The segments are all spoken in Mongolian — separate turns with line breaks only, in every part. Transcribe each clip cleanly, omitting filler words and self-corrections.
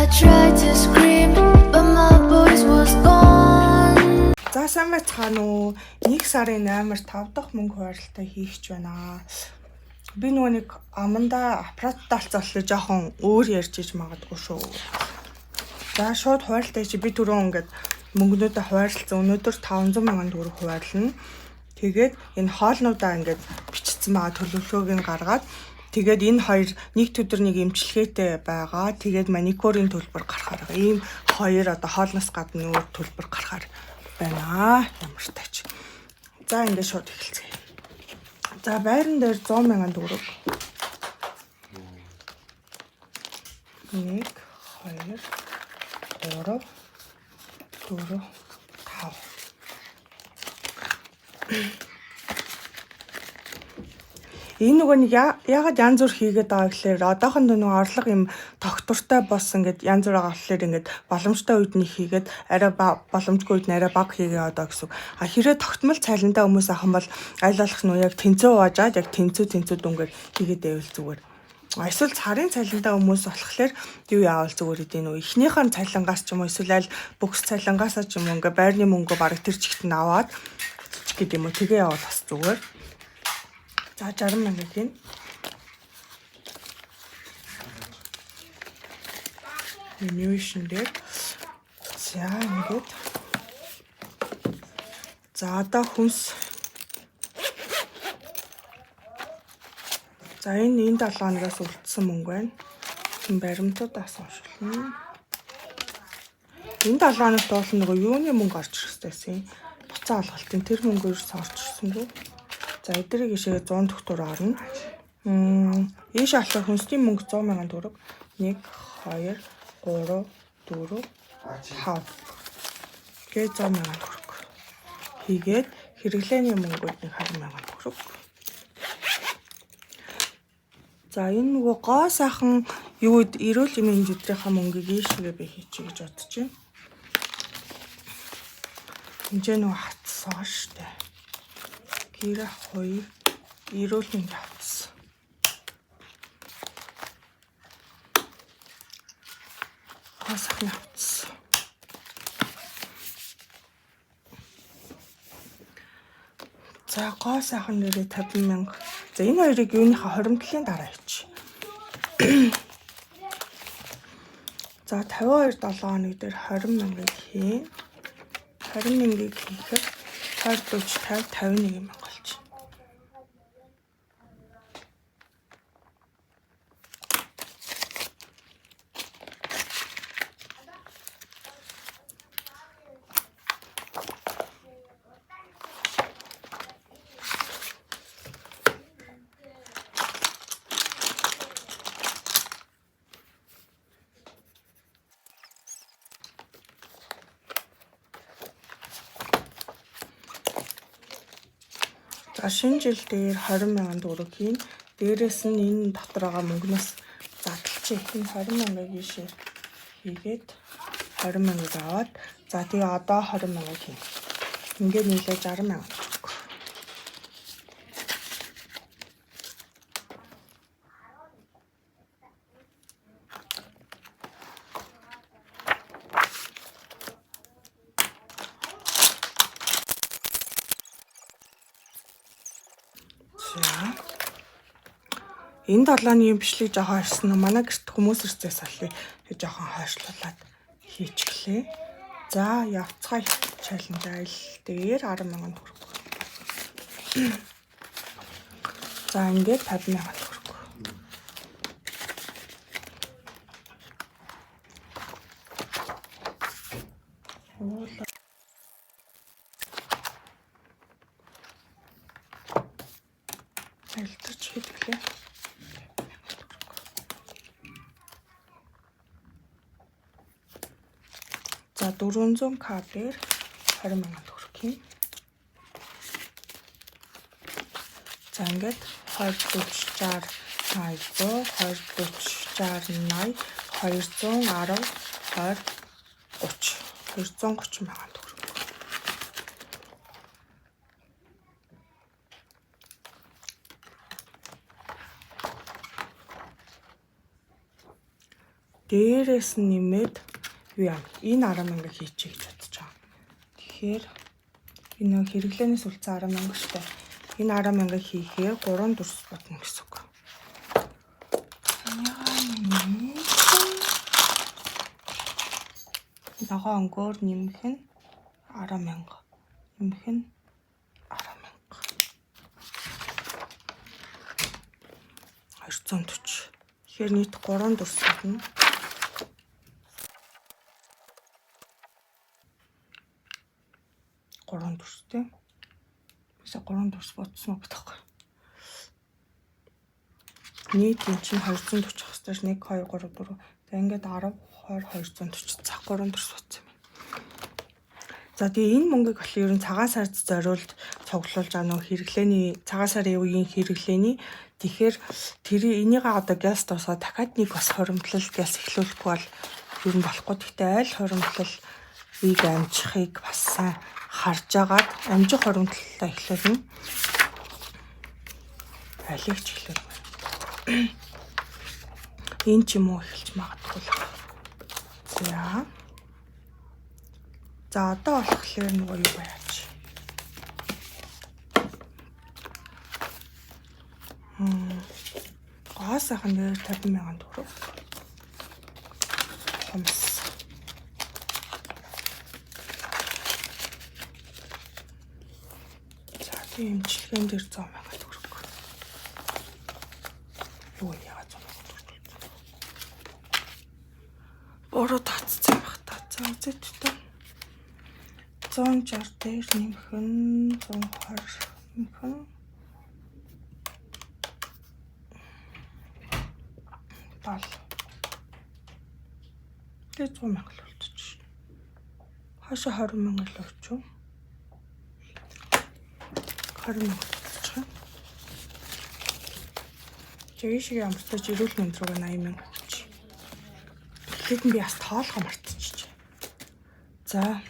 I tried to scream, but my voice was gone.
За сайн байцгаана уу? 1 сарын 8-аар 5 дахь мөнгө хуваарлтаа хийх гэж байна. Би нөгөө нэг амандаа аппараттай алцааллаа жоохон өөр ярьж иж магадгүй шүү. За шууд хуваарлтаа чи би түрүү ингээд мөнгнүүдээ хуваарлцсан. Өнөөдөр 500 мянган төгрөг хуваарлана. Тэгээд энэ хоолнуудаа ингээд бичсэн байгаа төлөвлөгөөг нь гаргаад тэгээд энэ хоёр нэг өдөр нэг эмчилгээтэй байгаа. Тэгээд маникюрын төлбөр гарахаар байгаа. Ийм хоёр одоо хоолноос гадна өөр төлбөр гарахаар байна. Ямар тач. За ингээд шууд эхэлцгээе. За байран дээр 100 мянган төгрөг. 1 2 3 4 5. Энэ нөгөө нэг яагаад янз бүр хийгээд байгаа гэхлээр одоохондоо нөгөө орлого юм тогтвортой бос ингээд янз бүр байгаа болохоор ингээд боломжтой үед нь хийгээд арай боломжгүй үед нь арай бага хийгээ одоо гэсэн. А хэрэг тогтмол цалинтай хүмүүс авах юм бол аль болох нөгөө яг тэнцүү угаажаад яг тэнцүү тэнцүү дүнгээр хийгээд байвал зүгээр. А эсвэл царын цалинтай хүмүүс болохоор юу яавал зүгээр идэв нөө эхнийх нь цалингаас ч юм уу эсвэл аль бөхс цалингаасаа ч юм уу ингээ байрны мөнгөө бараг тэр чигт нь аваад ч гэдэг юм уу тэгээ явал бас зүгээр. За 60 мянга гин. Менюшн дээр. За ингээд. За одоо хүнс. За энэ 7 хоногоос үлдсэн мөнгө байна. Энэ баримтуудаас уншилна. Энэ 7 хоногт бол нөгөө юуны мөнгө орж ирэх хэрэгтэй юм. Буцаа олголтын тэр мөнгө ерөөс орж ирсэнгүй. За эдгэрийг ишээ 100 төгтөр орно. Ийш болохоор хүнсний мөнгө 100 мянган төгрөг. 1 2 3 4 5 гээ 100 мянган төгрөг. Хийгээд хэрэглээний мөнгөд нэг 20 мянган төгрөг. За энэ нөгөө гоо сайхан юу эрүүл мэндийн өдрийнхаа мөнгийг ийшээгээ би хийчихье гэж бодож байна. Энд нөгөө хатс байгаа штэ. Гэр 2 эрүүл мэнд хатс. Гоо сайхны хатс. За гоо сайхан нэрээ 50 мянга. За энэ хоёрыг юуныхаа хоримтлалын дараа хийчих. За 52 7 хоног дээр 20 мянгаыг хийн. 20 мянгаыг хийхэд 20 40 50 51 мянга болчих. За шинэ жил дээр 20 мянган төгрөг хийн. Дээрээс нь энэ дотор байгаа мөнгнөөс задлчих. Энэ 20 мянгаыг ийшээ хийгээд 20 мянгаыг аваад за тэгээ одоо 20 мянгаыг хийн. Ингээд нийлээ 60 мянган төгрөг. За. Энэ долооны юм бичлэг жоохон харсан нь манай гэрт хүмүүс ирцээс аллаа. Тэг жоохон хойшлуулад хийчихлээ. За явцгаая чаленж айл дээр 10 мянган төгрөг. За ингээд 50 мянган төгрөг. Уулаа. Альтарч хийдгэлээ. За 400к дээр 20 мянган төгрөг хийн. За ингээд 20 40 60 80 100 20 40 60 80 210 20 30 230 мянган төгрөг. Дээрээс нь нэмээд юу яа? Энэ 10,000 хийчихье гэж бодож байгаа. Тэгэхээр энэ нэг хэрэглээнээс үлдсэн 10,000 шүү дээ. Энэ 10,000 хийхээр 3 дүрс бодно гэсэн үг. Ногоон өнгөөр нэмэх нь 10,000. Нэмэх нь 10,000. 240. Тэгэхээр нийт 3 дүрс бодно. Гурван дүрстэй. Бисаа 3 дүрс бодсон уу гэдэг. Нийт энэ чинь 240 ах хэрэгтэй 1 2 3 4. За ингээд 10 20 240. За 3 дүрс бодсон юм. За тэгээ энэ мөнгийг болохоор ер нь цагаан сард зориулж цуглуулж байгаа нөх хэрэглээний цагаан сарын үеийн хэрэглээний тэгэхээр тэр энийгээ одоо гяс дуусаа дахиад нэг бас хуримтлал гяс эхлүүлэхгүй бол ер нь болохгүй. Гэхдээ аль хуримтлалыг амжихыг бас сайн харж агаад амжих хуримтлалаа эхлүүлнэ. Алийг ч эхлүүлнэ. Энэ ч юм уу эхэлж магадгүй л. За. За одоо болохоор нөгөө юу баяач. Гоо сайхан дээр 50,000 төгрөг. Хумс. За тийм имчилгээн дээр 100,000 төгрөг. Юу яагаад 100,000 төгрөг. Буруу тооцсон юм бах та. За үзээч та. 160 дээр нэмэх нь 120 нэмэх нь 70. Тэгээ 100,000 л болчих. Хаашаа 20,000 л өчөө. 20,000 болчих. Тэгээ шиг амартаж эрүүл мэнд рүү 80,000 гэж. Тэгэхэд нь би бас тоолохоо мартчихжээ. За.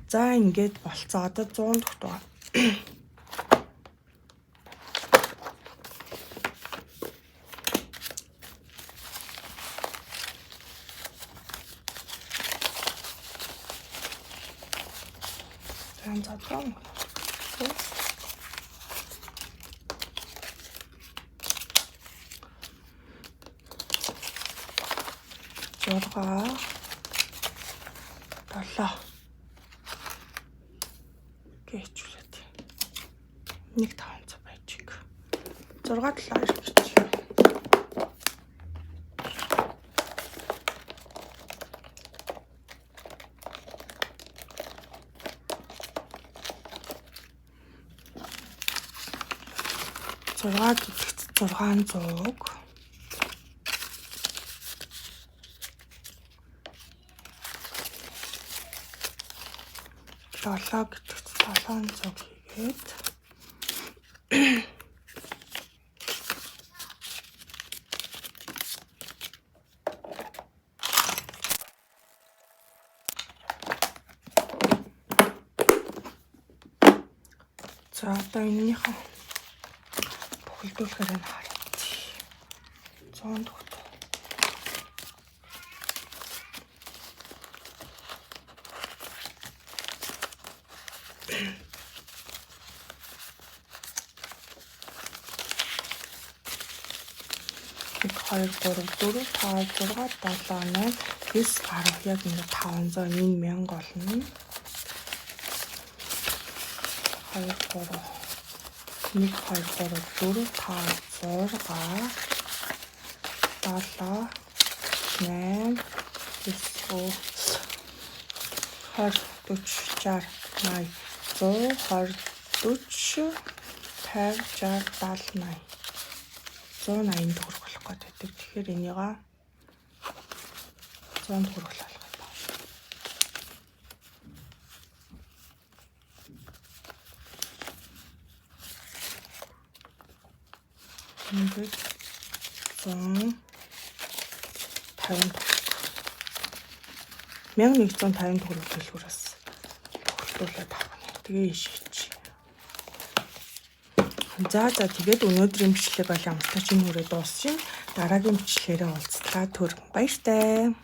За ингээд болцоо. Одоо 100 дэх дугаар. За 100. Зургаа 7 гэчүүлээд 1 500 байж. 6 7 2 гэж. Зургаа гэдэгт 600. 7 гэдэгт 700 хийгээд за одоо энэнийхээ бүхэлдүүлэхээр нь харъя. 100 дэх. 1 2 3 4 5 6 7 8 9 10 яг ингэ 500 энэ 1000 болно. 2 3 1 2 3 4 5 6 7 8 9 20 40 60 80 100 20 40 50 60 70 80 180 төгрөг болох гээд байдаг. Тэгэхээр энийга 100 төгрөг болгоё. Ингээд 150 төгрөг. 1150 төгрөг төлбөрөөс тохирдуулаад авах нь. Тэгээ ишээч. За тэгээд өнөөдрийн бичлэг бол ямар ч энэ хүрээ дуусчин. Дараагийн бичлэгээрээ уулзлаа. Баярлалаа, түр. Баяртай.